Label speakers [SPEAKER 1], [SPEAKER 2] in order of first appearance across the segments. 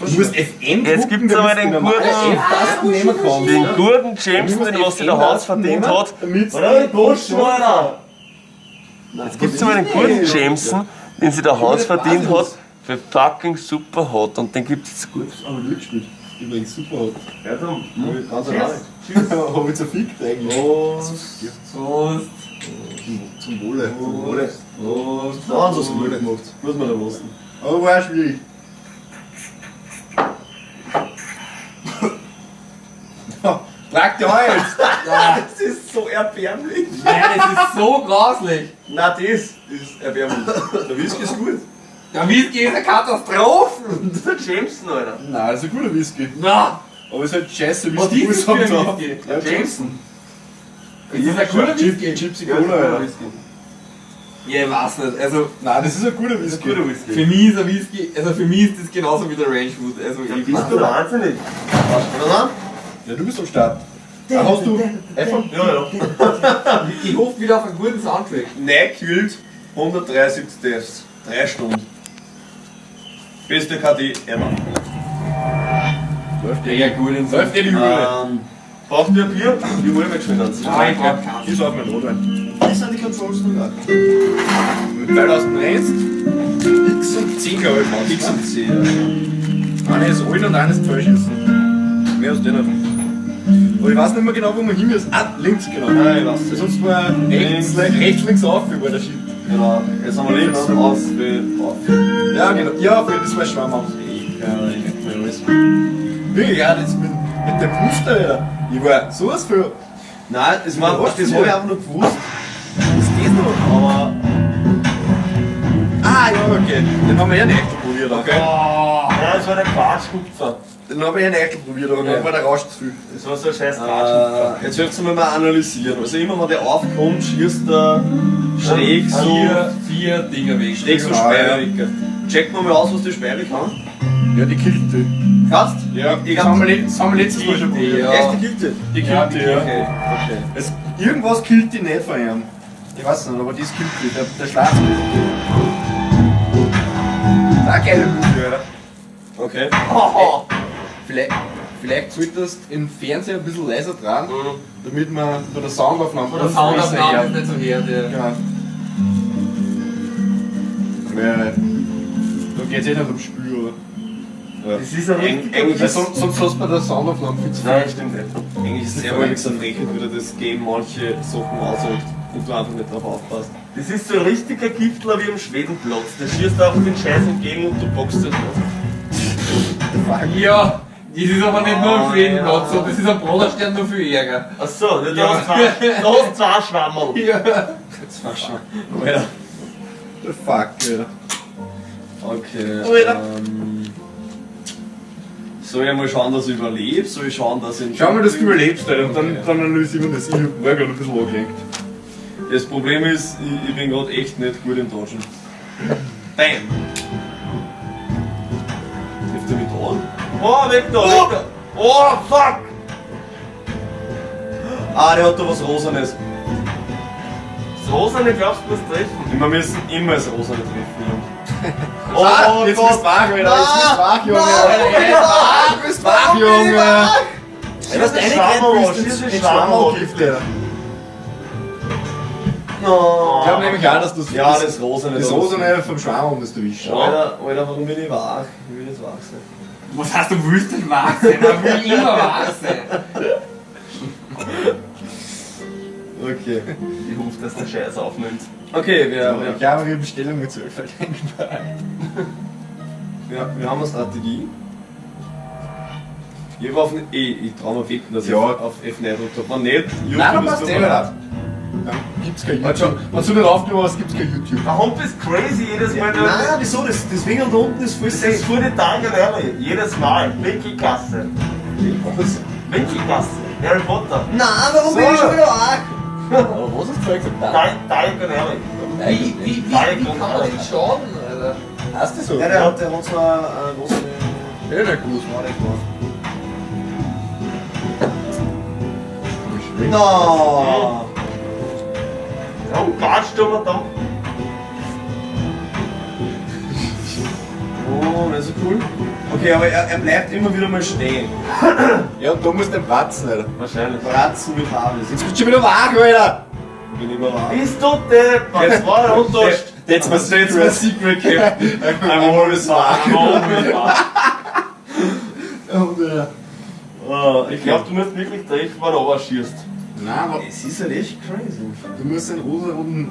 [SPEAKER 1] Du musst FN
[SPEAKER 2] Jetzt
[SPEAKER 1] drucken,
[SPEAKER 2] gibt's aber
[SPEAKER 1] damit
[SPEAKER 2] den
[SPEAKER 1] du normale
[SPEAKER 2] guten-
[SPEAKER 1] F-Tasten nehmen kannst.
[SPEAKER 2] Den guten Jameson, den was sich der Hans verdient hat.
[SPEAKER 1] Damit
[SPEAKER 2] Oder? Burschen, Alter! Jetzt gibt's aber den guten Jameson, den sich der Hans verdient hat, für fucking super hot. Und den gibt's jetzt gut.
[SPEAKER 1] Aber gut gespielt. Übrigens super hot.
[SPEAKER 2] Ja, dann.
[SPEAKER 1] Ganz allein. Hab ich zerfickt eigentlich.
[SPEAKER 3] Prost.
[SPEAKER 4] Prost.
[SPEAKER 1] Zum Wohle. Zum Wohle.
[SPEAKER 3] Prost.
[SPEAKER 1] Hans hat's gut gemacht.
[SPEAKER 3] Muss man da lassen.
[SPEAKER 1] Aber war auch schwierig. Trag die Heu jetzt!
[SPEAKER 3] Das ist so erbärmlich.
[SPEAKER 4] Nein, das ist so grauslich.
[SPEAKER 3] Nein, das ist erbärmlich. Der Whisky ist gut.
[SPEAKER 4] Der Whisky ist eine Katastrophe.
[SPEAKER 2] Das ist der Jameson, Alter.
[SPEAKER 1] Nein, das ist ein guter Whisky.
[SPEAKER 4] Na,
[SPEAKER 1] Aber es ist halt scheiße, wie
[SPEAKER 4] Was
[SPEAKER 1] es die
[SPEAKER 4] ist das
[SPEAKER 1] Uhr
[SPEAKER 4] für ein
[SPEAKER 1] haben.
[SPEAKER 4] Whisky?
[SPEAKER 1] Ja,
[SPEAKER 2] Jameson.
[SPEAKER 4] das ist ein guter Whisky.
[SPEAKER 1] Gypsy Cola, Alter.
[SPEAKER 4] Ja, ich weiß nicht. Also,
[SPEAKER 1] Nein, das ist ein guter Whisky.
[SPEAKER 2] Guter Whisky.
[SPEAKER 4] für mich ist ein Whisky, also für mich ist das genauso wie der Rangewood. Also, ich
[SPEAKER 2] Bist du wahnsinnig?
[SPEAKER 3] Was,
[SPEAKER 1] Ja, du bist am Start. Ah, hast du iPhone?
[SPEAKER 2] Ja, ja.
[SPEAKER 4] Ich hoffe wieder auf einen guten Soundtrack.
[SPEAKER 3] Nein, 173 Deaths. 3 Stunden. Beste KD ever.
[SPEAKER 1] Läuft
[SPEAKER 4] Ja, gut. In
[SPEAKER 1] Läuft eh die Hure.
[SPEAKER 2] Braucht ihr ein Bier? Ich hol mir geschwind eins.
[SPEAKER 4] Nein, ich brauch keins.
[SPEAKER 1] Ich sauf meinen Rotwein.
[SPEAKER 3] Das sind die Controls noch gar.
[SPEAKER 1] Mit 2001 X und C, glaube ich, war's,
[SPEAKER 3] X
[SPEAKER 1] ne?
[SPEAKER 3] und C, ja.
[SPEAKER 1] Einer ist alt und einer ist Pfeilschießen. Mehr als der nicht. Aber ich weiß nicht mehr genau, wo man hin ist. Ah, links, genau.
[SPEAKER 3] Nein, ich weiß es.
[SPEAKER 1] Sonst war rechts, rechts, links auf, war der Shit.
[SPEAKER 3] Genau. Jetzt haben wir links, auf, B, auf.
[SPEAKER 1] Ja, genau. Ja, für das war Schwamm auf.
[SPEAKER 3] Ja, ich merke mir alles.
[SPEAKER 1] Wirklich, ja, das mit dem Muster, Alter. Ich war sowas für.
[SPEAKER 3] Nein, das, war,
[SPEAKER 1] Was
[SPEAKER 3] das
[SPEAKER 1] denn?
[SPEAKER 3] habe ich einfach nur gewusst. Das geht noch, aber.
[SPEAKER 1] Ah, ja, okay. Den haben wir ja nicht probiert, okay?
[SPEAKER 2] Ja, das war der Quatschhupfer.
[SPEAKER 1] Den haben wir ja nicht probiert, aber dann war der Rausch zu viel.
[SPEAKER 2] Das war so ein scheiß Quatschhupfer.
[SPEAKER 3] Jetzt sollten wir mal analysieren. Also immer wenn der aufkommt, schießt der schräg so.
[SPEAKER 4] Vier Dinger weg.
[SPEAKER 3] Schräg so
[SPEAKER 1] Ja,
[SPEAKER 3] Speere weg. Checken wir mal aus, was die Speere kann.
[SPEAKER 1] Ja, die killt die.
[SPEAKER 3] Kannst?
[SPEAKER 1] Ja,
[SPEAKER 3] Ich
[SPEAKER 1] das haben wir, das haben wir letztes Mal schon probiert.
[SPEAKER 4] Ja.
[SPEAKER 3] Echt, die killt die?
[SPEAKER 1] Die killt die, ja.
[SPEAKER 3] Okay, okay.
[SPEAKER 1] Es, irgendwas killt die nicht von ihm. Ich weiß nicht, aber das killt die. Der Schwarz killt die. Das ist auch geile Musik, Alter.
[SPEAKER 3] Okay.
[SPEAKER 1] Vielleicht solltest du im Fernseher ein bisschen leiser dran, damit man bei der Soundaufnahme
[SPEAKER 4] Oder Soundaufnahme ist nicht so her. Der.
[SPEAKER 1] Genau. Weil, da geht's eh nicht ums Spiel, oder?
[SPEAKER 2] Das ist ein richtiger
[SPEAKER 3] Eigentlich
[SPEAKER 1] Weil sonst hast du bei der Soundaufnahme viel zu viel.
[SPEAKER 2] Nein, stimmt nicht.
[SPEAKER 3] Eigentlich ist es sehr häufig so eine Frechheit, wieder das Game manche Sachen aussagt und du einfach nicht drauf aufpasst.
[SPEAKER 2] Das ist so ein richtiger Giftler wie am Schwedenplatz. Der schießt einfach den Scheiß entgegen und du boxst das los.
[SPEAKER 4] Ja, das ist aber nicht nur am
[SPEAKER 3] Ah,
[SPEAKER 4] Schwedenplatz
[SPEAKER 3] ja.
[SPEAKER 4] so, das ist am Broderstern nur viel Ärger.
[SPEAKER 2] Achso, ja, da
[SPEAKER 4] Ja.
[SPEAKER 2] hast zwei, da hast zwei Schwammerl.
[SPEAKER 4] Ja.
[SPEAKER 3] Jetzt war schon. Alter.
[SPEAKER 1] The fuck, Alter.
[SPEAKER 3] Okay.
[SPEAKER 2] Alter.
[SPEAKER 3] Soll ich mal schauen, dass ich überlebe? Soll ich schauen, dass ich.
[SPEAKER 1] Schau mal, dass du überlebst, Alter, und dann,
[SPEAKER 3] Okay.
[SPEAKER 1] dann analysieren wir das. Ich war gerade ein bisschen angelenkt.
[SPEAKER 3] Das Problem ist, ich bin gerade echt nicht gut im Dodgen. Bam! Trifft er mich da an?
[SPEAKER 2] Oh, weg da, weg da. Oh, fuck!
[SPEAKER 3] Ah, der hat da was Rosanes.
[SPEAKER 2] Das Rosane glaubst du, musst treffen.
[SPEAKER 3] Wir müssen immer das Rosane treffen, Jungs.
[SPEAKER 2] Oh,
[SPEAKER 1] ah, jetzt bist du wach, Alter. Jetzt bist du wach, Junge.
[SPEAKER 3] Nein,
[SPEAKER 1] Jetzt bist du wach, Junge.
[SPEAKER 2] Schieß das Schwammerl, schieß das Schwammerl.
[SPEAKER 1] Schwammerl, Alter.
[SPEAKER 3] No.
[SPEAKER 1] Ich glaube nämlich auch, dass das,
[SPEAKER 3] Ja, das Rosane.
[SPEAKER 1] das
[SPEAKER 3] da.
[SPEAKER 1] Rosane vom Schwammerl musst du erwischen.
[SPEAKER 3] Alter, Alter, warum bin ich wach? Ich will nicht wach sein.
[SPEAKER 4] Was heißt, du willst denn wach sein? Man will immer wach sein.
[SPEAKER 3] Okay.
[SPEAKER 2] Ich hoffe, dass der Scheiß aufnimmt.
[SPEAKER 3] Okay, wir,
[SPEAKER 1] Ich habe ihre Bestellung mit 12
[SPEAKER 3] wir haben eine Strategie. Ich hab auf eh, ich trau mir wetten, dass
[SPEAKER 1] Ja.
[SPEAKER 3] ich auf F9 gedrückt hab. Wenn nicht, YouTube
[SPEAKER 1] Nein, dann
[SPEAKER 3] ist
[SPEAKER 1] passt
[SPEAKER 3] tut
[SPEAKER 1] eh
[SPEAKER 3] mir
[SPEAKER 1] wieder.
[SPEAKER 3] leid.
[SPEAKER 1] Dann gibt's kein YouTube. Wenn du nicht aufgenommen hast, gibt's kein YouTube.
[SPEAKER 2] Warum bist du crazy jedes Mal?
[SPEAKER 3] Nein, wieso? Das Winkel da unten ist voll
[SPEAKER 2] Das ist
[SPEAKER 3] safe.
[SPEAKER 2] voll die Diagon Alley. Jedes Mal. Winkelgasse.
[SPEAKER 1] Was?
[SPEAKER 2] Winkelgasse. Harry Potter.
[SPEAKER 3] Nein, warum
[SPEAKER 1] bin ich schon
[SPEAKER 3] wieder arg?
[SPEAKER 1] Aber was hast du vorher gesagt?
[SPEAKER 2] Diagon Alley.
[SPEAKER 4] Wie kann man denn schaden, Alter?
[SPEAKER 1] Heißt das so?
[SPEAKER 3] Ja, der hat so eine große.
[SPEAKER 1] Ja, nicht gewusst.
[SPEAKER 3] No!
[SPEAKER 2] Ja, und Quatsch tun wir da.
[SPEAKER 3] Oh, nicht so cool. Okay, aber er bleibt immer wieder mal stehen.
[SPEAKER 1] Ja, und da musst du den Bratzen, Alter.
[SPEAKER 2] Wahrscheinlich.
[SPEAKER 3] Bratzen mit Harvis.
[SPEAKER 1] Jetzt bist du schon wieder wach, Alter!
[SPEAKER 3] Ich bin immer wach.
[SPEAKER 2] Bist du deppert? Das war der Unterschied.
[SPEAKER 1] That's my
[SPEAKER 3] That's my secret, Captain. I'm always wach.
[SPEAKER 2] Oh, ich glaube, du musst wirklich treffen, wenn du runterschießt.
[SPEAKER 1] Nein, aber
[SPEAKER 3] Es ist halt echt crazy.
[SPEAKER 1] du musst den rosa-roten.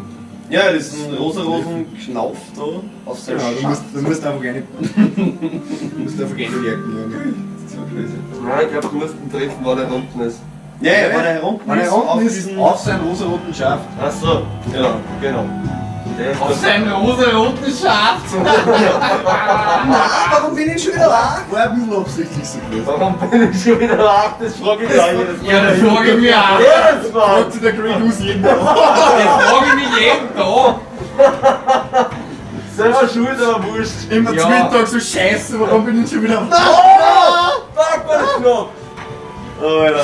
[SPEAKER 3] Ja, das ist ein rosa-roten Knauf da auf seinem
[SPEAKER 1] Genau, du
[SPEAKER 3] Schaft.
[SPEAKER 1] musst einfach eine. Du musst einfach eine wirken, Junge.
[SPEAKER 3] Das ist so crazy.
[SPEAKER 2] Nein, ich glaube, du musst ihn treffen, wenn er unten ist.
[SPEAKER 3] Ja, ja, wenn er herunten
[SPEAKER 1] Wenn er
[SPEAKER 3] ist,
[SPEAKER 1] unten
[SPEAKER 3] auf
[SPEAKER 1] ist,
[SPEAKER 3] diesen...
[SPEAKER 1] auf seinen rosa-roten Schaft.
[SPEAKER 2] Ach so,
[SPEAKER 3] Genau.
[SPEAKER 2] genau. Der ist
[SPEAKER 4] Auf
[SPEAKER 2] das-
[SPEAKER 4] seinen rosa-roten Schaft!
[SPEAKER 3] Warum bin ich schon wieder wach?
[SPEAKER 1] War ein bisschen absichtlich so groß.
[SPEAKER 2] Warum bin ich schon wieder wach? Das frage ich mich auch jedes Mal.
[SPEAKER 4] Ja, das frage ich mich auch.
[SPEAKER 2] Jedes Mal!
[SPEAKER 1] Fragt sich der Grey Goose jeden Tag.
[SPEAKER 4] Das frage ich mich jeden Tag.
[SPEAKER 2] Selber schuld, aber wurscht.
[SPEAKER 1] Immer
[SPEAKER 4] Ja.
[SPEAKER 1] zum Mittag so scheiße, warum bin ich schon wieder wach?
[SPEAKER 2] Fuck, war das knapp!
[SPEAKER 3] Oh, Alter.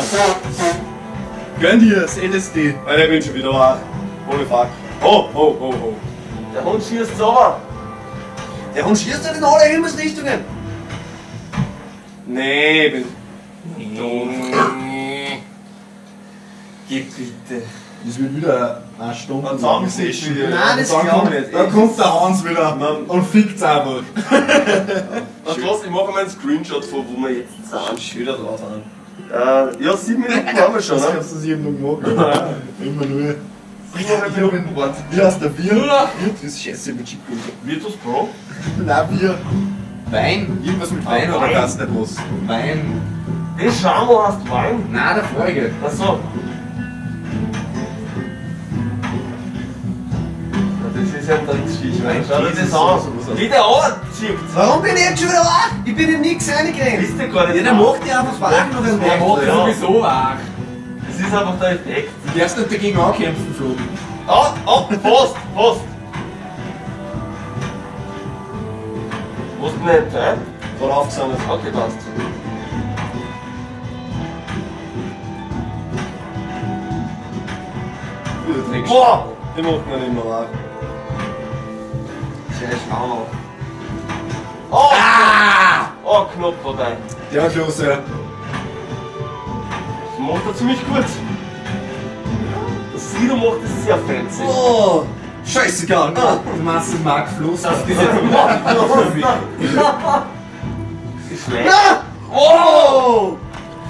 [SPEAKER 1] Gönn dir das LSD.
[SPEAKER 3] Alter, ich bin schon wieder wach. Holy fuck. Oh, oh, oh, oh.
[SPEAKER 2] Der Hund schießt sauber.
[SPEAKER 3] Der Hund schießt halt in alle Himmelsrichtungen. Nee, ich bin...
[SPEAKER 4] Geh bitte.
[SPEAKER 1] Das wird wieder eine Stunde.
[SPEAKER 3] Und dann siehst du wieder.
[SPEAKER 1] Nein, das
[SPEAKER 3] Und dann
[SPEAKER 1] glaub
[SPEAKER 3] kommt-
[SPEAKER 1] ich nicht. Dann kommt der Hans wieder und fickt's einfach.
[SPEAKER 2] Weißt du was, ich mache mal einen Screenshot von, wo wir jetzt sind.
[SPEAKER 3] Schön da drauf an.
[SPEAKER 2] Ja, 7 Minuten haben wir schon,
[SPEAKER 1] Das
[SPEAKER 2] ne?
[SPEAKER 1] kannst du sich eben noch machen. Immer nur.
[SPEAKER 2] 7 Minuten warten.
[SPEAKER 1] Wie heißt der Bier? Bier? Das ist scheiße mit Chico.
[SPEAKER 2] Virtus Pro?
[SPEAKER 1] Nein, Bier. Wein. Irgendwas mit Wein oder
[SPEAKER 2] Wein.
[SPEAKER 1] das nicht was? Wein.
[SPEAKER 2] Das Schamo heißt Wein.
[SPEAKER 4] Nein, der vorige.
[SPEAKER 2] Achso. Ja, das ist ja ein Drecksviech, Mann. Schau dir das an. Wie der anzieht.
[SPEAKER 3] Warum bin ich jetzt schon wieder wach? Ich bin in nix reingerannt.
[SPEAKER 2] Ist der gar nicht
[SPEAKER 3] Ja, der
[SPEAKER 2] wach.
[SPEAKER 3] macht die einfach wach noch ein
[SPEAKER 4] Der macht
[SPEAKER 2] Ja.
[SPEAKER 4] sowieso wach.
[SPEAKER 2] Das ist einfach der Effekt.
[SPEAKER 1] Du darfst nicht dagegen ankämpfen, Flo.
[SPEAKER 2] Oh, oh, fast, fast. Wo ist denn deine Zeit?
[SPEAKER 3] Gerade aufgesammelt.
[SPEAKER 2] Okay, passt.
[SPEAKER 3] Boah! Die macht man immer wach.
[SPEAKER 4] Scheiß Schau.
[SPEAKER 2] Oh! Ah! Oh, knapp vorbei.
[SPEAKER 1] Der war los, ja.
[SPEAKER 2] Das macht er ziemlich gut. Das Sido macht es sehr fancy.
[SPEAKER 3] Oh! Scheißegal! Ah.
[SPEAKER 1] Du meinst den Mark Floß?
[SPEAKER 4] Das ist jetzt
[SPEAKER 2] Ist schlecht. Oh!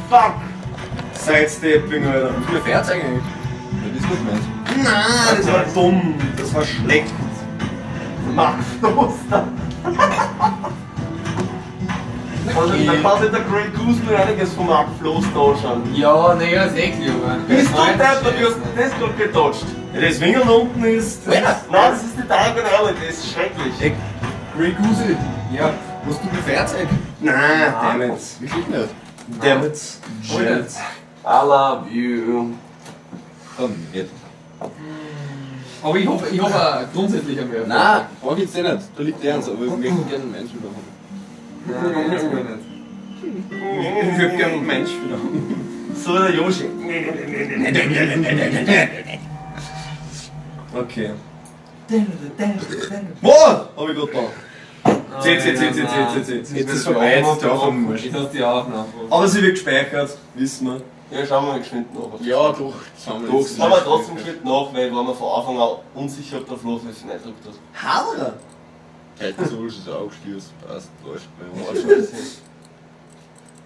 [SPEAKER 2] Fuck!
[SPEAKER 3] Sidestepping, Alter.
[SPEAKER 1] Das ist mir fertig eigentlich. Ja, das ist gut gemeint.
[SPEAKER 3] Nein, das war dumm. Das war schlecht.
[SPEAKER 2] Mark Floster. Also, da kann sich der Grey Goose nur einiges von Mark Floster anschauen.
[SPEAKER 4] Ja, nee, das ist eh klar.
[SPEAKER 2] Bist du deppert, du hast das gerade gedodged.
[SPEAKER 3] Ja, das Winkel unten ist. Das
[SPEAKER 2] Nein, das ist die Diagon Alley, das ist schrecklich.
[SPEAKER 1] Ey, Grey Goose,
[SPEAKER 4] Ja.
[SPEAKER 1] was du mir fertig?
[SPEAKER 3] Nein, damn it.
[SPEAKER 1] Wirklich nicht.
[SPEAKER 3] Damn it.
[SPEAKER 4] Alter.
[SPEAKER 2] I love you.
[SPEAKER 1] Dann nicht.
[SPEAKER 4] Aber ich hoffe, ich hoffe grundsätzlich an mehr.
[SPEAKER 1] Nein, brauch ich jetzt eh nicht. Da liegt der eins, aber ich möchte gerne einen Mensch wieder haben.
[SPEAKER 4] Nein, das will ich nicht.
[SPEAKER 3] Ich würde gerne einen Mensch wieder.
[SPEAKER 2] So wie der Yoshi.
[SPEAKER 3] Okay. Boah! Hab ich grad da. C, C, C, C, C, C, C.
[SPEAKER 1] Jetzt ist vorbei, jetzt ist die Aufnahme wurscht.
[SPEAKER 4] Jetzt hast du die Aufnahme.
[SPEAKER 3] Aber sie wird gespeichert, wissen wir.
[SPEAKER 2] Ja, schauen wir mal geschwind nach.
[SPEAKER 1] Ja, doch. Das haben wir
[SPEAKER 3] Doch,
[SPEAKER 1] jetzt.
[SPEAKER 2] Schauen wir trotzdem geschwind nach, weil ich war mir von Anfang an unsicher, ob der Flo sich hineindrückt hat.
[SPEAKER 3] Hadra!
[SPEAKER 1] Titan Souls ist auch gestürzt. Passt, läuft bei uns.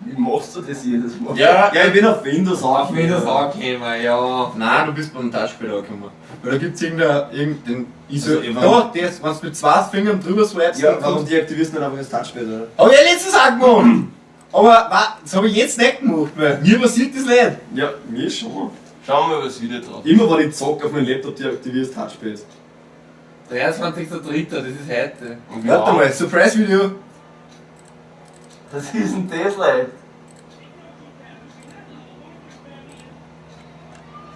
[SPEAKER 2] Wie machst du das jedes Mal?
[SPEAKER 1] Ja.
[SPEAKER 3] Ja, ich bin auf Windows
[SPEAKER 4] Auf Windows angekommen, ja.
[SPEAKER 1] Nein, du bist beim Touchpad angekommen. Weil da gibt's irgendein, ISO.
[SPEAKER 3] Also, ich
[SPEAKER 1] da, das, wenn du mit zwei Fingern drüber swipest,
[SPEAKER 3] Ja,
[SPEAKER 1] dann
[SPEAKER 3] warum
[SPEAKER 1] kommst-
[SPEAKER 3] deaktivierst du nicht einfach das Touchpad, oder?
[SPEAKER 1] Hab ich ja letztens auch gemacht! Aber das hab ich jetzt nicht gemacht, weil mir passiert das nicht.
[SPEAKER 3] Ja, mir schon.
[SPEAKER 2] Schauen wir mal das Video drauf.
[SPEAKER 3] Immer wenn ich zock auf meinem Laptop, deaktiviere ich das Touchpad.
[SPEAKER 4] 23.03., das ist heute.
[SPEAKER 2] Und wie
[SPEAKER 1] Warte
[SPEAKER 2] lang?
[SPEAKER 1] mal, Surprise-Video.
[SPEAKER 2] Was ist denn das, Leute?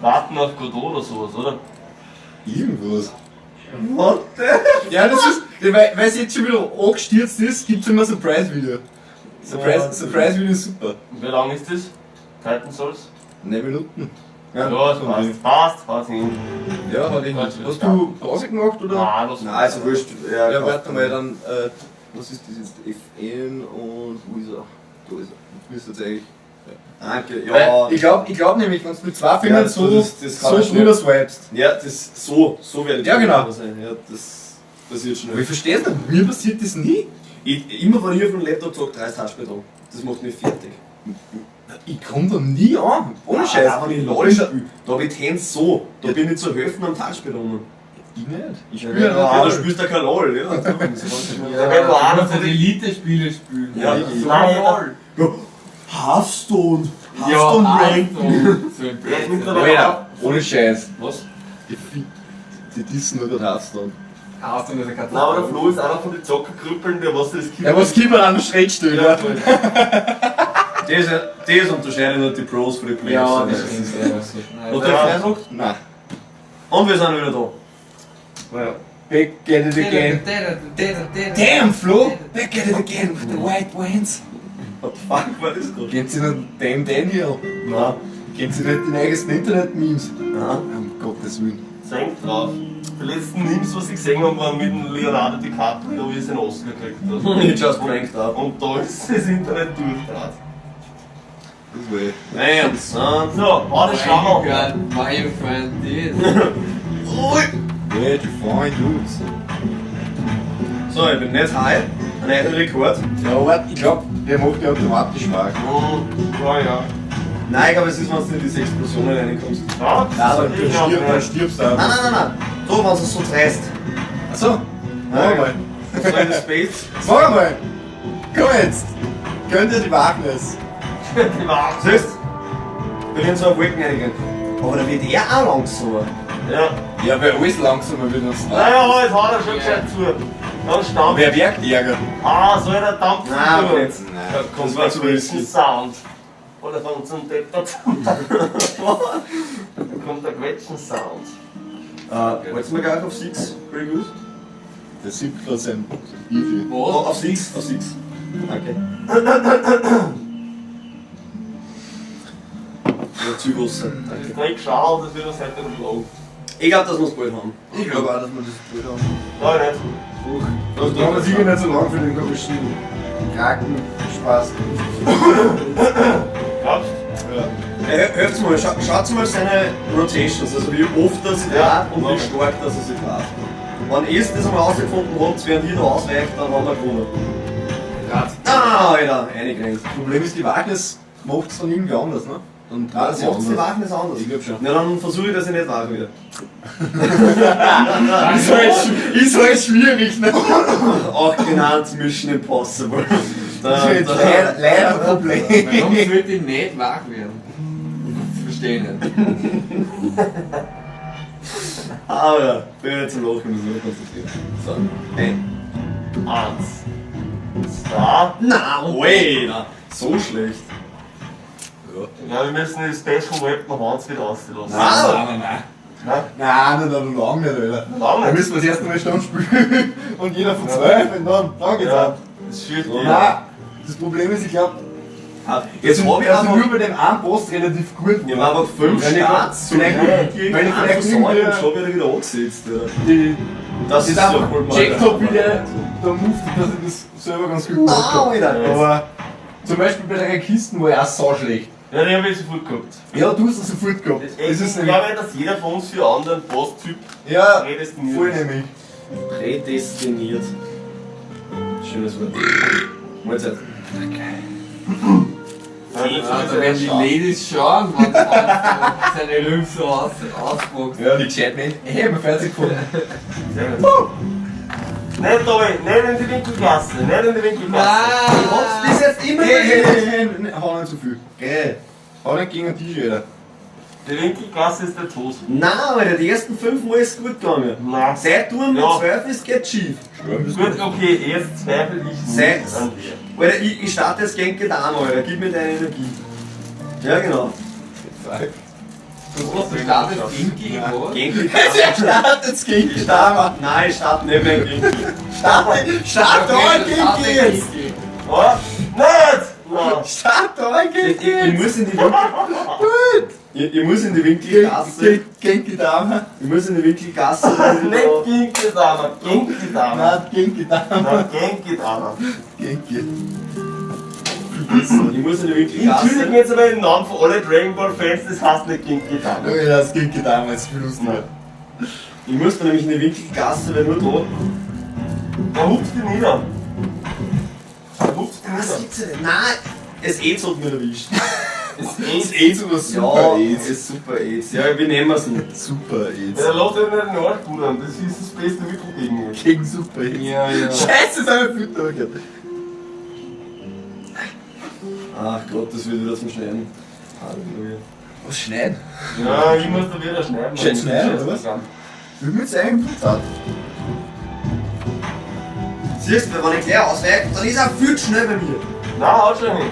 [SPEAKER 2] Warten auf Godot oder sowas, oder?
[SPEAKER 1] Irgendwas.
[SPEAKER 3] What the?
[SPEAKER 1] Ja, das ist, weil es jetzt schon wieder angestürzt ist, gibt's immer Surprise-Video. Surprise, Surprise-Video ist super.
[SPEAKER 2] Und wie lang ist das? Titan Souls?
[SPEAKER 1] 9 Minuten.
[SPEAKER 2] Ja, das passt. Passt, passt hin.
[SPEAKER 1] Ja, hat ich. Hast du Pause gemacht oder?
[SPEAKER 2] Nein, das
[SPEAKER 3] Nein, ist ja wurscht. Ja,
[SPEAKER 1] Ja, warte mal, dann Was ist das jetzt? FN und wo ist er? Da ist er. Müsste jetzt eigentlich.
[SPEAKER 3] Danke,
[SPEAKER 1] Ja.
[SPEAKER 3] ja.
[SPEAKER 1] Ich glaub nämlich, wenn du mit zwei Fingern
[SPEAKER 3] Ja,
[SPEAKER 1] so,
[SPEAKER 3] das kann
[SPEAKER 1] so
[SPEAKER 3] ich schnell.
[SPEAKER 1] drüber swipest.
[SPEAKER 3] Ja, das so, so werde ich
[SPEAKER 1] Ja, genau.
[SPEAKER 3] sein. Ja, das passiert
[SPEAKER 1] Aber
[SPEAKER 3] schnell.
[SPEAKER 1] ich verstehe es nicht, mir passiert das nie.
[SPEAKER 3] Ich, immer wenn ich auf dem Laptop zocke, 3 Touchpad an. Das macht mich fertig.
[SPEAKER 1] Ich komm da nie an. Ohne Scheiß.
[SPEAKER 3] Auch wenn ich LOL spiele, da hab ich die Hände so. Da bin ich zur Hälfte am Touchpad rum.
[SPEAKER 1] Ich nicht. Ich
[SPEAKER 3] Ja,
[SPEAKER 1] spiele
[SPEAKER 3] ja,
[SPEAKER 1] ja,
[SPEAKER 3] da spielst du ja kein LOL, ja.
[SPEAKER 4] Ja,
[SPEAKER 2] wenn du einer
[SPEAKER 4] du musst ja die Elite-Spiele spielen.
[SPEAKER 3] Ja.
[SPEAKER 4] so
[SPEAKER 2] Nein,
[SPEAKER 4] LOL.
[SPEAKER 3] Hearthstone!
[SPEAKER 4] Ja,
[SPEAKER 3] Hearthstone Rank!
[SPEAKER 4] Hearthstone. So ein
[SPEAKER 2] Ja,
[SPEAKER 4] Blödsinn.
[SPEAKER 2] mittlerweile-
[SPEAKER 1] Alter, ohne Scheiß.
[SPEAKER 3] Was?
[SPEAKER 1] Die dissen nur den Hearthstone.
[SPEAKER 4] Hearthstone ist eine
[SPEAKER 2] Nein, aber der
[SPEAKER 4] Katastrophe.
[SPEAKER 2] Flo ist einer von den Zockerkrüppeln, der was das
[SPEAKER 1] Ja, was Keyboard an schräg steht, ja.
[SPEAKER 3] Das unterscheidet nur die Pros von den Players.
[SPEAKER 4] Ja, das stimmt. Ja.
[SPEAKER 3] Und der
[SPEAKER 2] Ja.
[SPEAKER 3] Flo sagt,
[SPEAKER 1] Nein.
[SPEAKER 3] und wir sind wieder da.
[SPEAKER 2] Ja.
[SPEAKER 1] Back at it again. Damn, Flo! Back at it again with the white wines.
[SPEAKER 3] What the fuck war das gerade?
[SPEAKER 1] Kennt ihr nicht Damn Daniel?
[SPEAKER 3] Nein.
[SPEAKER 1] Kennt ihr nicht die neuesten Internet-Memes?
[SPEAKER 3] Nein.
[SPEAKER 1] Um Gottes Willen.
[SPEAKER 2] Senkt drauf. Die letzten Memes, was ich gesehen habe, waren mit dem Leonardo DiCaprio, wie er seinen Oscar gekriegt hat.
[SPEAKER 3] Ich just pranked up.
[SPEAKER 2] Und da ist das Internet durchdraht.
[SPEAKER 1] Das war eh.
[SPEAKER 3] Damn, son.
[SPEAKER 2] So, hau das Schwamm
[SPEAKER 4] Why you got- why you find this?
[SPEAKER 1] Where to find dudes?
[SPEAKER 3] So, ich bin nicht high. Ein neuer Rekord.
[SPEAKER 1] Ja, warte, ich glaub, der macht ja automatisch wach.
[SPEAKER 2] Ja, ja.
[SPEAKER 3] Nein, ich glaube, es ist, wenn du in diese Explosionen reinkommst.
[SPEAKER 2] Ja,
[SPEAKER 1] Nein, dann,
[SPEAKER 2] ich glaub
[SPEAKER 1] dann
[SPEAKER 2] nicht.
[SPEAKER 1] stirbst du einfach.
[SPEAKER 3] Nein, nein, nein, nein. So, wenn du es so dreist.
[SPEAKER 1] Achso. Mach mal.
[SPEAKER 3] So in the Space.
[SPEAKER 1] Mach mal. Komm jetzt. Gönnt ihr die Wagnis.
[SPEAKER 2] Die Waage.
[SPEAKER 3] Siehst du? Bin in so eine Wolken reingegangen. Aber da wird er auch langsamer.
[SPEAKER 2] Ja.
[SPEAKER 1] Ja, weil alles langsamer wird uns.
[SPEAKER 2] Naja, aber jetzt haut er schon gescheit zu. Dann stampft.
[SPEAKER 1] Wer werkt Ärger?
[SPEAKER 2] Ah, soll der Dampf
[SPEAKER 3] Nein,
[SPEAKER 2] zu.
[SPEAKER 3] okay.
[SPEAKER 1] Nein.
[SPEAKER 2] Da kommt
[SPEAKER 3] Das war zu
[SPEAKER 2] der
[SPEAKER 3] risky.
[SPEAKER 2] Sound. Oder von zum Deppert. Da kommt der Quetschen-Sound.
[SPEAKER 3] Wolltest du mir gleich auf 6? Pretty good.
[SPEAKER 1] Der sieht gerade sein Bierchen.
[SPEAKER 3] Oh,
[SPEAKER 4] Was?
[SPEAKER 3] auf 6, auf 6. Danke. Ja, zu groß sein. Danke.
[SPEAKER 2] Das Dreck schaut, das wird uns heute noch lang.
[SPEAKER 3] Ich glaube, dass wir es bald haben.
[SPEAKER 1] Ich glaube auch, dass wir das gut haben.
[SPEAKER 2] Nein, nicht.
[SPEAKER 3] Doch,
[SPEAKER 1] Da haben wir sicher nicht so lange für den komischen Kraken Spaß.
[SPEAKER 2] Glaubst
[SPEAKER 1] Ja.
[SPEAKER 3] Hört's mal, schaut mal seine Rotations, also wie oft er sich
[SPEAKER 2] Ja.
[SPEAKER 3] dreht und wie stark dass er sich dreht. Wenn ihr das einmal rausgefunden habt, während ihr da ausweicht, dann haben wir gewonnen.
[SPEAKER 4] Rad.
[SPEAKER 3] Ah, Alter, eingekriegt.
[SPEAKER 1] Das Problem ist, die Wagnis macht es dann irgendwie anders, ne? Dann dreht sie
[SPEAKER 3] Macht's die
[SPEAKER 1] anders.
[SPEAKER 3] Wachen ist anders.
[SPEAKER 1] Ich glaub schon.
[SPEAKER 3] Na, dann versuche ich, dass ich nicht wach werde.
[SPEAKER 1] Ist halt schwierig, ne?
[SPEAKER 3] Auch genannt Mission Impossible.
[SPEAKER 1] Das ist jetzt leider ein Problem.
[SPEAKER 4] Warum sollte ich nicht wach werden? Das verstehe ich nicht.
[SPEAKER 3] Aber bin jetzt zum Lachen, muss ich konzentrieren. So, hey.
[SPEAKER 2] Eins. Zwei.
[SPEAKER 3] Na, Alter, so schlecht.
[SPEAKER 2] Ja, wir müssen die Special Weapon Hans wieder rauslassen.
[SPEAKER 3] Ah.
[SPEAKER 4] Nein, nein, nein.
[SPEAKER 2] Nein?
[SPEAKER 1] Nein, nein, nein, lange nicht, Alter.
[SPEAKER 2] Lange
[SPEAKER 1] Da
[SPEAKER 2] nicht?
[SPEAKER 1] müssen wir das erste Mal Stamm spielen und jeder von 12 und dann geht's
[SPEAKER 2] Ja,
[SPEAKER 1] ab.
[SPEAKER 2] das fürchte ich.
[SPEAKER 1] Nein, das Problem ist, ich glaube,
[SPEAKER 3] Jetzt hab ich
[SPEAKER 1] dass
[SPEAKER 3] einfach,
[SPEAKER 1] nur bei dem einen Post relativ gut
[SPEAKER 3] ich hab einfach 5
[SPEAKER 1] Weil ich
[SPEAKER 3] Starts
[SPEAKER 1] vielleicht-
[SPEAKER 3] vielleicht,
[SPEAKER 1] weil ich vielleicht
[SPEAKER 3] versäumt
[SPEAKER 1] irgendwie-
[SPEAKER 3] und schon wieder wieder angesetzt. Ja.
[SPEAKER 1] Die,
[SPEAKER 3] Das
[SPEAKER 1] das
[SPEAKER 3] ist
[SPEAKER 1] ist einfach
[SPEAKER 3] ja voll mal.
[SPEAKER 1] checkt hab, wie der da moved, dass ich das selber ganz gut gemacht hab.
[SPEAKER 3] Nein, Alter.
[SPEAKER 1] Aber zum Beispiel bei der Kisten war ich auch sau schlecht.
[SPEAKER 2] Ja, die habe ich sofort gehabt.
[SPEAKER 1] Ja, du hast das sofort gehabt. Das ist
[SPEAKER 2] Ich
[SPEAKER 1] nämlich,
[SPEAKER 2] glaube, dass jeder von uns für einen anderen Boss-Typ
[SPEAKER 1] ja,
[SPEAKER 2] prädestiniert
[SPEAKER 1] voll
[SPEAKER 2] ist.
[SPEAKER 1] nämlich.
[SPEAKER 3] Prädestiniert. Schönes Wort. Mahlzeit.
[SPEAKER 2] Ja,
[SPEAKER 4] Ja, da werden die Ladies schauen, wenn seine Rümpfe so ausboxt.
[SPEAKER 1] Ja, die gescheit nicht. Hey, ich hab fertig gefunden.
[SPEAKER 2] Sehr gut. Nicht, Tobi, nicht in die Winkelgasse, nicht in die Winkelgasse.
[SPEAKER 4] Nein!
[SPEAKER 3] Bis jetzt immer
[SPEAKER 1] Hey, hey, hey, hey, hey, hau nicht zu viel.
[SPEAKER 3] Geil.
[SPEAKER 1] Hau nicht gegen den Tisch, Alter.
[SPEAKER 2] Die Winkelgasse ist der Tod.
[SPEAKER 3] Nein, Alter, die ersten 5 Mal ist es gut gegangen.
[SPEAKER 2] Nein.
[SPEAKER 3] Seit du mit
[SPEAKER 2] Ja.
[SPEAKER 3] 12 ist, geht schief.
[SPEAKER 2] Gut, okay, jetzt zweifle ich nicht
[SPEAKER 3] Sechs.
[SPEAKER 2] an dir.
[SPEAKER 3] Alter, ich starte jetzt gegen Gedan, Alter. Gib mir deine Energie. Ja, genau.
[SPEAKER 4] Du startest Genki, was?
[SPEAKER 3] Genki.
[SPEAKER 1] Er startet gegen
[SPEAKER 3] Ich starte. Nein, ich starte nicht mehr gegen Genki.
[SPEAKER 1] Start da gegen jetzt!
[SPEAKER 2] Was? Nicht! Nein.
[SPEAKER 1] Start da gegen
[SPEAKER 3] Ich muss in die Winkel.
[SPEAKER 1] Gut!
[SPEAKER 3] Ich muss in die Winkelgasse.
[SPEAKER 1] Genki Dama.
[SPEAKER 3] Ich muss in die Winkelgasse. damit ich
[SPEAKER 2] Nicht
[SPEAKER 3] da-
[SPEAKER 2] Genki Dama, Genki Dama.
[SPEAKER 1] Nein, Genki Dama.
[SPEAKER 2] Nein, Genki Dama.
[SPEAKER 1] Genki.
[SPEAKER 3] Ich muss in die
[SPEAKER 2] Entschuldigung
[SPEAKER 3] Winkelgasse.
[SPEAKER 2] jetzt aber im Namen von alle Dragon Ball Fans, das heißt nicht Genki Dama.
[SPEAKER 1] Okay, das Genki Dama ist viel lustiger.
[SPEAKER 3] Ich muss da nämlich in die Winkelgasse, weil nur da.
[SPEAKER 2] Da hupft die nieder. Da hupft die nieder.
[SPEAKER 3] gibt's ja nicht. Nein, es AIDS hat mich erwischt.
[SPEAKER 2] Das
[SPEAKER 1] Das
[SPEAKER 2] ist
[SPEAKER 1] AIDS war super
[SPEAKER 3] ja,
[SPEAKER 1] AIDS.
[SPEAKER 3] ist super AIDS. Ja, wir nehmen es nicht.
[SPEAKER 1] Super AIDS.
[SPEAKER 2] Ja, lass dich nicht den Arsch pudern, das ist das beste Mittel gegen ihn.
[SPEAKER 1] Gegen Super AIDS.
[SPEAKER 4] Ja, ja.
[SPEAKER 1] Scheiße, ist eine Fütter gehört.
[SPEAKER 3] Ach Gott, das wird wieder zum Schneiden. Halleluja.
[SPEAKER 1] Was schneiden?
[SPEAKER 2] Ja, ich muss da wieder schneiden.
[SPEAKER 1] Schneiden, schneiden, oder was? Wie mit seinem Blut.
[SPEAKER 3] Siehst du, wenn ich gleich ausweiche, dann ist er viel zu schnell bei mir.
[SPEAKER 2] Nein, haut schon hin.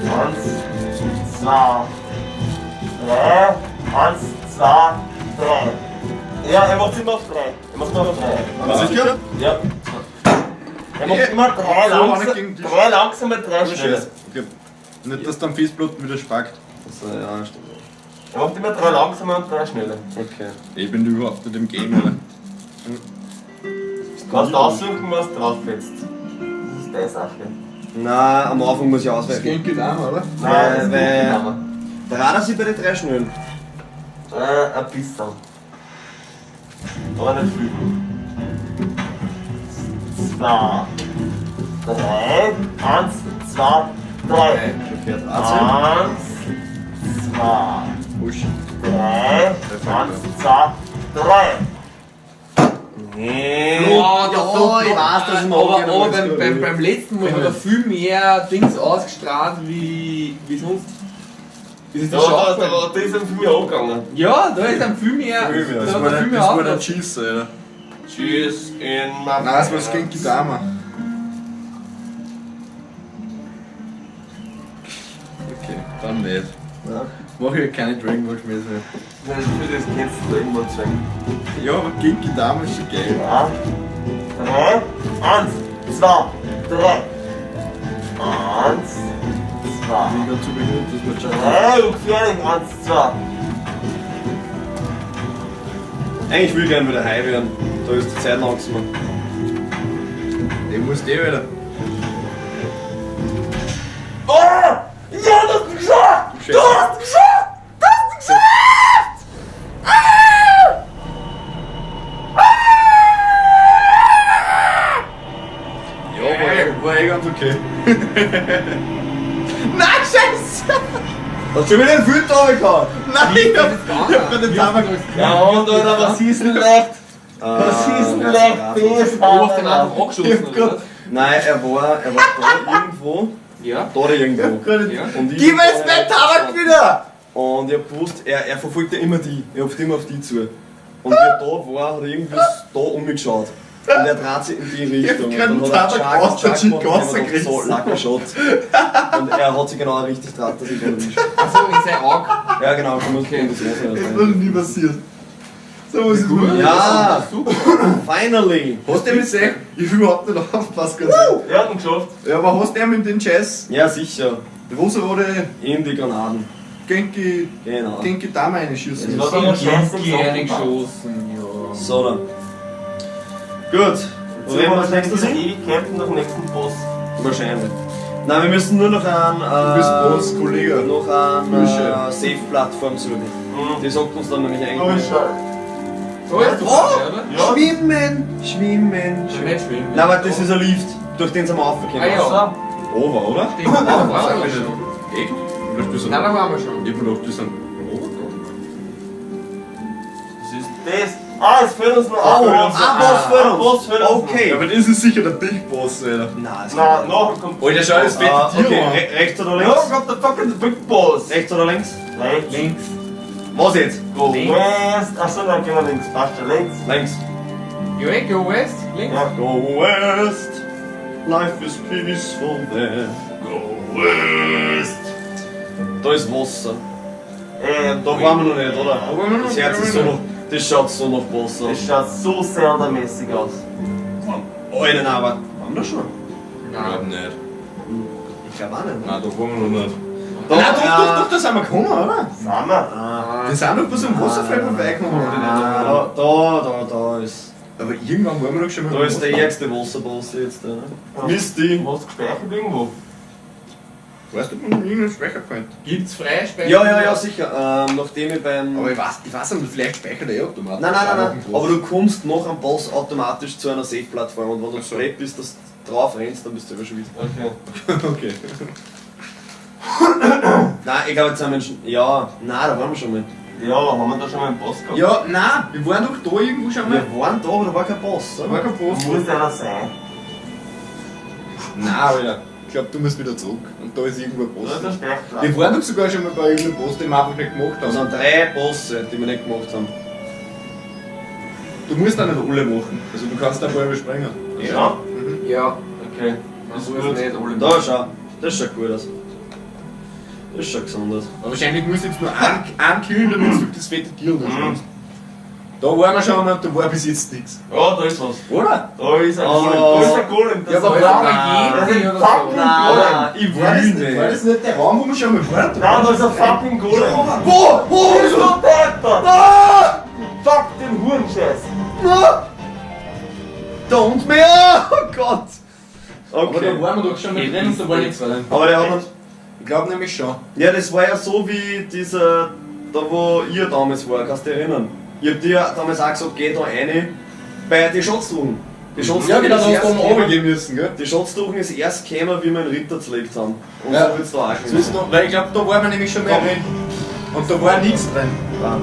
[SPEAKER 2] Eins, zwei, drei, eins, zwei, drei. Ja, er macht immer auf drei. Er macht immer auf drei.
[SPEAKER 1] Was sicher?
[SPEAKER 2] Ja. Er macht immer drei,
[SPEAKER 1] So,
[SPEAKER 2] langsam,
[SPEAKER 1] gegen die-
[SPEAKER 2] drei langsame, drei schnelle.
[SPEAKER 1] Okay. Nicht, dass dann Festplatten wieder spackt.
[SPEAKER 3] Also, ja, stimmt.
[SPEAKER 2] Er macht immer drei langsame und drei schnelle.
[SPEAKER 3] Okay.
[SPEAKER 1] Ich bin überhaupt nicht im Game, oder?
[SPEAKER 2] Du kannst aussuchen, was drauf fetzt. Das ist deine Sache.
[SPEAKER 3] Na, am Anfang muss ich ausweichen.
[SPEAKER 1] Genki Dama, oder?
[SPEAKER 2] Nein, das ist
[SPEAKER 3] weil-
[SPEAKER 2] nicht Dama.
[SPEAKER 3] Draht er sich bei den drei Schnellen?
[SPEAKER 2] Ein bisschen. Aber nicht viel. Zwei, drei, eins, zwei, drei.
[SPEAKER 3] Okay, draht sich.
[SPEAKER 2] Eins, zwei,
[SPEAKER 1] Push.
[SPEAKER 2] drei, eins, zwei, drei. Nee.
[SPEAKER 4] Ja,
[SPEAKER 3] Ja, ich weiß, dass ich mir
[SPEAKER 4] aber,
[SPEAKER 3] angehen
[SPEAKER 4] aber
[SPEAKER 3] muss,
[SPEAKER 4] beim,
[SPEAKER 3] glaub
[SPEAKER 4] beim,
[SPEAKER 3] ich.
[SPEAKER 4] beim letzten Mal hat er viel mehr Dings ausgestrahlt wie, wie sonst. Ist es
[SPEAKER 2] Ja,
[SPEAKER 4] das schon
[SPEAKER 2] da,
[SPEAKER 4] aufgefallen?
[SPEAKER 2] da, da ist ihm viel mehr angegangen.
[SPEAKER 4] Ja, da ist ihm viel mehr.
[SPEAKER 3] Viel mehr.
[SPEAKER 4] Da
[SPEAKER 1] Das
[SPEAKER 4] hat
[SPEAKER 1] war
[SPEAKER 4] er
[SPEAKER 1] der,
[SPEAKER 4] viel mehr
[SPEAKER 1] das war der
[SPEAKER 4] aufgelassen.
[SPEAKER 1] Cheese, Alter.
[SPEAKER 2] Tschüss in
[SPEAKER 1] Nein, das war das Genki Dama. Okay, dann nicht.
[SPEAKER 3] Ja.
[SPEAKER 1] Mach ich keine Dragon Ball Schmähs mehr.
[SPEAKER 2] Das kennst du irgendwann zeigen.
[SPEAKER 1] Ja, aber Genki Dama ist schon geil.
[SPEAKER 2] Ja. Drei, eins, zwei, drei. Eins, zwei.
[SPEAKER 1] Ich bin gerade zu behindert, dass man schon.
[SPEAKER 2] Drei, und gefährlich, eins, zwei.
[SPEAKER 3] Eigentlich will ich gerne wieder high werden. Da ist die Zeit langsamer.
[SPEAKER 1] Ich muss eh wieder.
[SPEAKER 2] Oh! Ja, du hast geschafft! Du hast geschafft! Du hast geschafft! Ah!
[SPEAKER 1] Ja, war eh ganz okay. Nein, Scheiße!
[SPEAKER 3] Hast du schon wieder einen Filter runtergehauen?
[SPEAKER 1] Nein, ich hab gerade den Tabak.
[SPEAKER 2] Ja, und Alter, was ist denn leicht? Was ist denn leicht? Das
[SPEAKER 4] Du hast den einfach angeschossen, oder was?
[SPEAKER 3] Nein, er war da irgendwo.
[SPEAKER 4] Ja.
[SPEAKER 3] Da irgendwo.
[SPEAKER 4] Ja.
[SPEAKER 3] Und ich
[SPEAKER 1] Gib mir jetzt meinen Tabak wieder!
[SPEAKER 3] Und ich hab gewusst, er verfolgt ja immer die. Er hupft immer auf die zu. Und wie er da war, hat er irgendwie da umgeschaut. Und er dreht sich in die Richtung.
[SPEAKER 1] Ich hab
[SPEAKER 3] Und
[SPEAKER 1] grad
[SPEAKER 3] dann hat
[SPEAKER 1] einen
[SPEAKER 3] er
[SPEAKER 1] Tabak aus der
[SPEAKER 3] Chuck gemacht
[SPEAKER 1] Chick
[SPEAKER 3] und ich hab mir gedacht,
[SPEAKER 1] rausgerissen.
[SPEAKER 3] So, lacker Shot. Und er hat sich genau richtig draht, dass ich ihn erwische.
[SPEAKER 4] Achso, in sein Auge.
[SPEAKER 3] Ja, genau, kann man
[SPEAKER 4] Okay.
[SPEAKER 3] das
[SPEAKER 1] Das ist noch nie passiert. So was ist mir.
[SPEAKER 3] Ja,
[SPEAKER 4] Super.
[SPEAKER 3] finally!
[SPEAKER 1] Hast du den gesehen? Ich will überhaupt nicht aufpassen, ganz ehrlich.
[SPEAKER 2] Er hat ihn geschafft.
[SPEAKER 1] Ja, aber hast du den mit den Scheiß
[SPEAKER 3] Ja, sicher.
[SPEAKER 1] rosarote
[SPEAKER 3] In die Granaten.
[SPEAKER 1] Genki,
[SPEAKER 3] Genau.
[SPEAKER 1] Genki Dama einschießen?
[SPEAKER 2] Das war doch scheiße
[SPEAKER 4] Genki reingeschossen, ja.
[SPEAKER 3] So dann. Gut. Wo werden wir als nächstes hin?
[SPEAKER 2] Ewig kämpfen nach dem nächsten Boss.
[SPEAKER 3] Wahrscheinlich. Nein, wir müssen nur noch ein.
[SPEAKER 1] Du bist Boss, Kollege.
[SPEAKER 3] Noch ein
[SPEAKER 1] Bursche.
[SPEAKER 3] Safe-Plattform suchen.
[SPEAKER 2] Mhm.
[SPEAKER 3] Die sagt uns dann nämlich
[SPEAKER 2] Oh,
[SPEAKER 3] eigentlich.
[SPEAKER 2] Scheiße.
[SPEAKER 4] So ist du, oder?
[SPEAKER 2] Ja.
[SPEAKER 3] Schwimmen, schwimmen,
[SPEAKER 4] Nein,
[SPEAKER 3] schwimmen.
[SPEAKER 4] nicht schwimmen.
[SPEAKER 3] Nein, aber das ist ein Lift, durch den sind wir aufgekommen.
[SPEAKER 4] Ah, ja.
[SPEAKER 3] Over, oder?
[SPEAKER 4] Stimmt, da waren wir schon.
[SPEAKER 1] Echt? Oder bist du
[SPEAKER 4] Nein, da waren wir schon.
[SPEAKER 1] Ich hab gedacht, die sind
[SPEAKER 2] Was ist das? Ah, es fehlt uns noch
[SPEAKER 3] Oh,
[SPEAKER 2] ein
[SPEAKER 3] ah, Boss fehlt uns.
[SPEAKER 2] Boss fehlt uns noch.
[SPEAKER 3] Okay.
[SPEAKER 1] Ja, aber das ist sicher der Big Boss, Alter.
[SPEAKER 3] Nein, das
[SPEAKER 2] Na, nachher kommt.
[SPEAKER 1] Alter, schau, das fette
[SPEAKER 3] Ah,
[SPEAKER 1] Tier
[SPEAKER 3] okay,
[SPEAKER 1] an.
[SPEAKER 3] rechts oder
[SPEAKER 2] Ja,
[SPEAKER 3] links?
[SPEAKER 2] kommt der fucking Big Boss.
[SPEAKER 3] Rechts oder links?
[SPEAKER 2] Rechts.
[SPEAKER 4] Links.
[SPEAKER 3] Was jetzt?
[SPEAKER 2] Go
[SPEAKER 4] Links.
[SPEAKER 2] west. Achso, dann gehen wir links. Passt schon links.
[SPEAKER 3] Links.
[SPEAKER 4] Ja, eh, go west. Links.
[SPEAKER 2] Ja.
[SPEAKER 3] Go west, life is peaceful there. Go west. Da ist Wasser. Da waren wir noch nicht, oder?
[SPEAKER 1] waren wir noch
[SPEAKER 3] Das Herz ist so noch, das schaut so nach Wasser.
[SPEAKER 2] Das schaut so Zelda-mäßig aus.
[SPEAKER 3] Alter, nein, aber waren wir da schon?
[SPEAKER 1] Ich glaub
[SPEAKER 4] Nein.
[SPEAKER 1] nicht.
[SPEAKER 3] Ich glaube auch nicht. Ne?
[SPEAKER 1] Nein, da waren wir noch nicht.
[SPEAKER 3] Da,
[SPEAKER 1] Nein, doch, doch, doch, da sind wir gekommen, oder?
[SPEAKER 2] Sind wir?
[SPEAKER 1] Wir sind doch bei so einem Wasserfall vorbeigekommen, oder nicht?
[SPEAKER 3] Da, da, da, da ist.
[SPEAKER 1] Aber irgendwann waren wir doch schon mal
[SPEAKER 3] Da
[SPEAKER 1] beim
[SPEAKER 3] ist der
[SPEAKER 1] Wasserfall.
[SPEAKER 3] ärgste Wasserboss jetzt, ne? Misty.
[SPEAKER 2] Hast du gespeichert irgendwo?
[SPEAKER 1] Weißt du, ob man irgendeinen Speicherpoint?
[SPEAKER 4] Gibt's Freispeicher?
[SPEAKER 3] Ja, ja, ja, sicher. Nachdem ich beim.
[SPEAKER 1] Aber ich weiß nicht, vielleicht speichert er eh automatisch.
[SPEAKER 3] Nein, nein, nein, nein.
[SPEAKER 1] Aber
[SPEAKER 3] Aber du kommst noch am Boss automatisch zu einer Safe-Plattform und wenn du
[SPEAKER 1] Ach so.
[SPEAKER 3] blöd bist, dass du drauf rennst, dann bist du schon wieder.
[SPEAKER 2] Okay.
[SPEAKER 1] okay.
[SPEAKER 3] Nein, ich glaube, jetzt sind wir schon. Ja, nein, da waren wir schon mal.
[SPEAKER 2] Ja, haben wir da schon mal einen Boss gehabt?
[SPEAKER 1] Ja, nein, wir waren doch da irgendwo schon mal.
[SPEAKER 3] Wir waren da, aber da war kein Boss,
[SPEAKER 1] Da
[SPEAKER 3] oder?
[SPEAKER 1] war kein Boss.
[SPEAKER 2] Muss einer sein.
[SPEAKER 1] Nein, Alter. Ich glaube, du musst wieder zurück. Und da ist irgendwo ein
[SPEAKER 2] Da ist
[SPEAKER 1] Boss.
[SPEAKER 2] ein Speicherplatz.
[SPEAKER 1] Wir waren doch sogar schon mal bei irgendeinem Boss, den wir einfach nicht gemacht
[SPEAKER 3] Da
[SPEAKER 1] haben.
[SPEAKER 3] sind drei Bosse, die wir nicht gemacht haben.
[SPEAKER 1] Du musst auch nicht alle machen. Also du kannst da ein paar überspringen.
[SPEAKER 2] Ja?
[SPEAKER 4] Ja,
[SPEAKER 2] Okay.
[SPEAKER 4] man
[SPEAKER 2] Ist
[SPEAKER 4] muss
[SPEAKER 2] gut.
[SPEAKER 4] nicht alle
[SPEAKER 3] Da schau, das schaut gut aus. Das schaut gesund aus.
[SPEAKER 1] Aber wahrscheinlich musst du jetzt nur einen killen, damit du das fette Tier da schaust. Da waren wir schon und da war bis jetzt nichts.
[SPEAKER 2] Ja, da ist was.
[SPEAKER 1] Oder?
[SPEAKER 2] Da ist ein
[SPEAKER 3] Oh.
[SPEAKER 2] Golem. Da ist ein Golem. Das
[SPEAKER 1] Ja, aber
[SPEAKER 2] ist
[SPEAKER 1] warum
[SPEAKER 2] ein
[SPEAKER 4] Yeti oder so?
[SPEAKER 2] fucking Golem.
[SPEAKER 3] ich
[SPEAKER 1] War das, nicht, war das nicht der Raum, wo wir schon mal waren?
[SPEAKER 2] Nein, da ist ein fucking Golem.
[SPEAKER 3] Wo? Wo?
[SPEAKER 2] Bist du deppert?
[SPEAKER 3] Ah!
[SPEAKER 2] Fuck den Hurenscheiß.
[SPEAKER 3] Ah! Don't me! Oh Gott!
[SPEAKER 1] Aber da
[SPEAKER 3] Okay.
[SPEAKER 1] waren wir doch schon mal drin und da war nichts drin.
[SPEAKER 3] Aber der hat uns.
[SPEAKER 1] Ich glaube nämlich schon.
[SPEAKER 3] Ja, das war ja so wie dieser, da wo ihr damals war, kannst du dich erinnern? Ich hab dir damals auch gesagt, geh da rein bei den Schatztruhen. Die Schatztruhen
[SPEAKER 1] Ja, genau, da
[SPEAKER 3] ist
[SPEAKER 1] hast
[SPEAKER 3] erst
[SPEAKER 1] du dann
[SPEAKER 3] gekommen-
[SPEAKER 1] runtergehen müssen, gell?
[SPEAKER 3] Die Schatztruhen ist erst gekommen, wie wir einen Ritter zerlegt haben. Und
[SPEAKER 1] Ja.
[SPEAKER 3] so wird's da auch
[SPEAKER 1] Das ist noch, weil ich glaube, da waren wir nämlich schon mal drin. Und da war nichts drin.
[SPEAKER 3] Bam.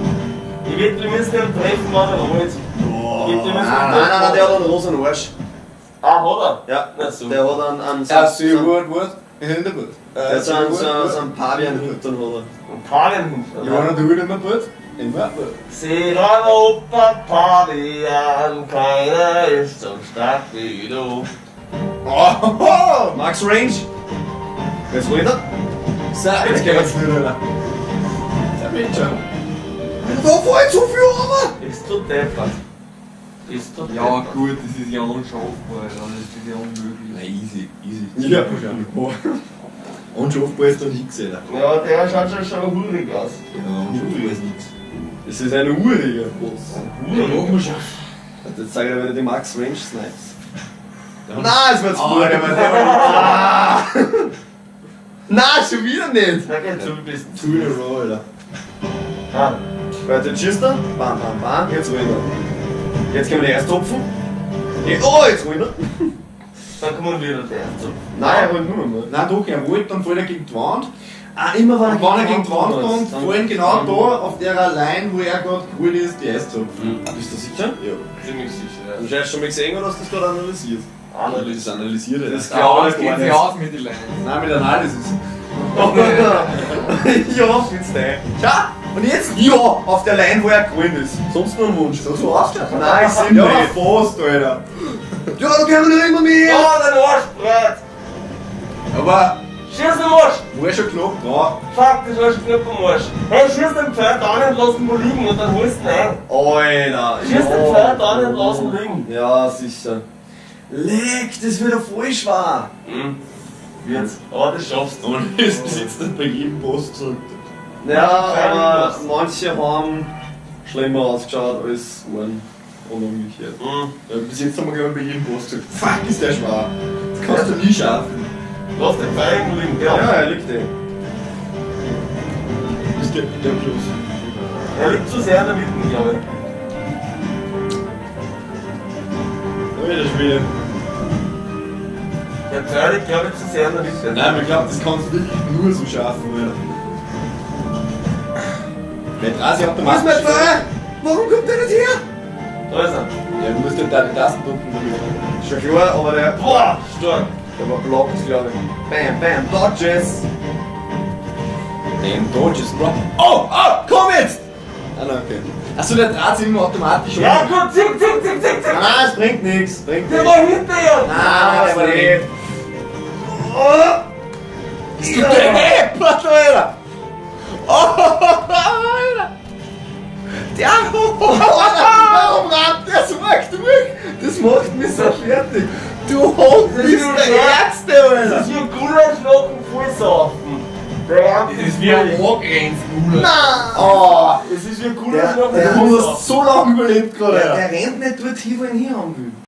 [SPEAKER 2] Ich wette, wir müssen ihn treffen, wenn er holt. Ich wette, wir müssen ihn
[SPEAKER 3] Nein, nein, nein, der
[SPEAKER 2] treffen.
[SPEAKER 3] hat einen rosa Arsch.
[SPEAKER 2] Ah, hat er?
[SPEAKER 3] Ja,
[SPEAKER 2] Na so.
[SPEAKER 3] der hat einen
[SPEAKER 1] Ja, see what what? In the boot.
[SPEAKER 3] Der hat so einen, so einen Pavian-Hintern, hat er.
[SPEAKER 2] Ein Pavian-Hintern.
[SPEAKER 1] You wanna do it in my butt? In my butt.
[SPEAKER 2] Sie Opa Pavian, keiner ist so stark wie du.
[SPEAKER 1] Oh,
[SPEAKER 3] Max Range. Jetzt rollt er.
[SPEAKER 1] So, jetzt geht's nicht, oder? Das wird schon.
[SPEAKER 3] Da fällt so viel runter!
[SPEAKER 2] Ist du deppert? Ist du
[SPEAKER 4] Ja,
[SPEAKER 2] deppert?
[SPEAKER 4] gut, das ist ja unschaffbar, Alter. Das ist ja unmöglich.
[SPEAKER 1] Na, easy, easy.
[SPEAKER 3] Ja.
[SPEAKER 1] Unschaffbar ist da nix, Alter.
[SPEAKER 2] Ja, der schaut schon hurig aus.
[SPEAKER 1] Ja, unschaffbar ist nix.
[SPEAKER 3] Das ist ein uriger Boss.
[SPEAKER 4] Ja, machen wir schon.
[SPEAKER 3] Jetzt zeig ich dir wieder die Max Range Snipes. Nein, es wird zu
[SPEAKER 1] Oh,
[SPEAKER 3] früh.
[SPEAKER 1] der war der war
[SPEAKER 3] Nein, schon wieder nicht!
[SPEAKER 2] Na, geht zu, bist
[SPEAKER 1] Two in a row, Alter.
[SPEAKER 2] Ah,
[SPEAKER 3] Warte, jetzt schießt er. Bam, bam, bam. Jetzt rollt er. Jetzt können wir die erst topfen. Oh, jetzt rollt er.
[SPEAKER 2] dann kommen wir wieder der erste.
[SPEAKER 3] Nein, er rollt nur mal.
[SPEAKER 1] Nein, doch, er wollte, dann fällt er gegen die Wand.
[SPEAKER 3] Ah, immer wenn
[SPEAKER 1] Und wenn er gegen die Wand kommt,
[SPEAKER 3] dann-
[SPEAKER 1] fallen genau da auf der Line, wo er gerade geholt ist, die Eiszapfen.
[SPEAKER 3] Bist du sicher?
[SPEAKER 1] Ja.
[SPEAKER 2] Ziemlich sicher,
[SPEAKER 3] Du hast schon mal gesehen oder hast du das gerade analysiert?
[SPEAKER 2] ja.
[SPEAKER 1] Das ist analysiert, Alter.
[SPEAKER 3] Das
[SPEAKER 4] Ja,
[SPEAKER 3] glaube
[SPEAKER 4] das
[SPEAKER 3] ich
[SPEAKER 4] geht
[SPEAKER 3] gar
[SPEAKER 4] sich
[SPEAKER 3] nicht.
[SPEAKER 4] aus mit den Lines.
[SPEAKER 1] Nein, mit Analysis.
[SPEAKER 3] Ja, findest du. Schau, und jetzt? Ja, auf der Line, wo er grün ist. Sonst nur ein Wunsch.
[SPEAKER 1] So so ausgeschaut.
[SPEAKER 3] Nein, ich seh
[SPEAKER 1] Ja,
[SPEAKER 3] nicht.
[SPEAKER 1] fast, Alter.
[SPEAKER 3] Ja, da können wir noch immer mehr.
[SPEAKER 2] Oh, dein Arsch breit!
[SPEAKER 1] Aber
[SPEAKER 2] Schieß den Arsch!
[SPEAKER 1] war schon knapp dran.
[SPEAKER 2] Fuck, das war schon knapp am Arsch. Hey, schieß den Pfeil da und lass ihn wo liegen und dann holst du ihn ein.
[SPEAKER 3] Alter.
[SPEAKER 2] Schieß den Pfeil da und lass ihn liegen.
[SPEAKER 3] Ja, sicher. Leck, das wird ja voll schwer.
[SPEAKER 2] Mhm. Wird's. Aber das schaffst du.
[SPEAKER 1] Und das besitzt dann bei jedem Boss gesagt.
[SPEAKER 3] Ja, aber manche haben schlimmer ausgeschaut als waren. Und umgekehrt.
[SPEAKER 2] Mhm.
[SPEAKER 1] Ja, bis jetzt haben wir, glaube ich, bei jedem Boss gesagt, fuck, ist der schwer. Das kannst du nie schaffen.
[SPEAKER 2] Lass den Pfeil irgendwo liegen,
[SPEAKER 3] Ja,
[SPEAKER 2] ja.
[SPEAKER 3] er liegt eh.
[SPEAKER 1] Das ist der Plus.
[SPEAKER 2] Er liegt zu sehr in der Mitte, glaube ich.
[SPEAKER 1] Alter Schwede.
[SPEAKER 2] Der Pfeil liegt, glaube ich, zu sehr in der Mitte.
[SPEAKER 1] Nein, ich glaube, das kannst du wirklich nur so schaffen, Alter. Der dreht sich
[SPEAKER 3] Wo ist
[SPEAKER 1] automatisch.
[SPEAKER 3] mein Pfeil? Warum kommt der nicht her?
[SPEAKER 2] Da ist er.
[SPEAKER 1] Ja, du musst ja da die Tasten drücken damit.
[SPEAKER 3] Schon klar, aber der,
[SPEAKER 2] Boah, stark.
[SPEAKER 3] der war blockt, glaube ich. Bam, bam, Dodges.
[SPEAKER 1] Damn Dodges, Bro. Oh, oh, komm jetzt! Ah, nein, okay. Achso, der dreht sich immer automatisch um.
[SPEAKER 2] Ja, gut, zick, zick, zick, zick, zick.
[SPEAKER 3] Nein, es bringt nichts. Bringt
[SPEAKER 2] Der
[SPEAKER 3] nichts.
[SPEAKER 2] war hinter ihr.
[SPEAKER 3] Nein,
[SPEAKER 1] der war
[SPEAKER 3] das nicht. Oh!
[SPEAKER 1] Bist du deppert, Alter! Oh, Alter! Der, warum rammt der so arg durch? Das macht mich so fertig. Du Hund
[SPEAKER 2] Das
[SPEAKER 1] bist
[SPEAKER 2] ist
[SPEAKER 1] der
[SPEAKER 2] ja
[SPEAKER 1] Ärgste, Alter!
[SPEAKER 2] Das ist wie ein Gulasch nach dem Vollsaufen.
[SPEAKER 4] Das ist wie ein Angrenzgulasch.
[SPEAKER 1] Oh,
[SPEAKER 3] Es ist wie ein
[SPEAKER 1] Der-
[SPEAKER 3] Du hast so lange überlebt gerade.
[SPEAKER 1] Der rennt nicht dorthin, wo ich ihn hinhaben will.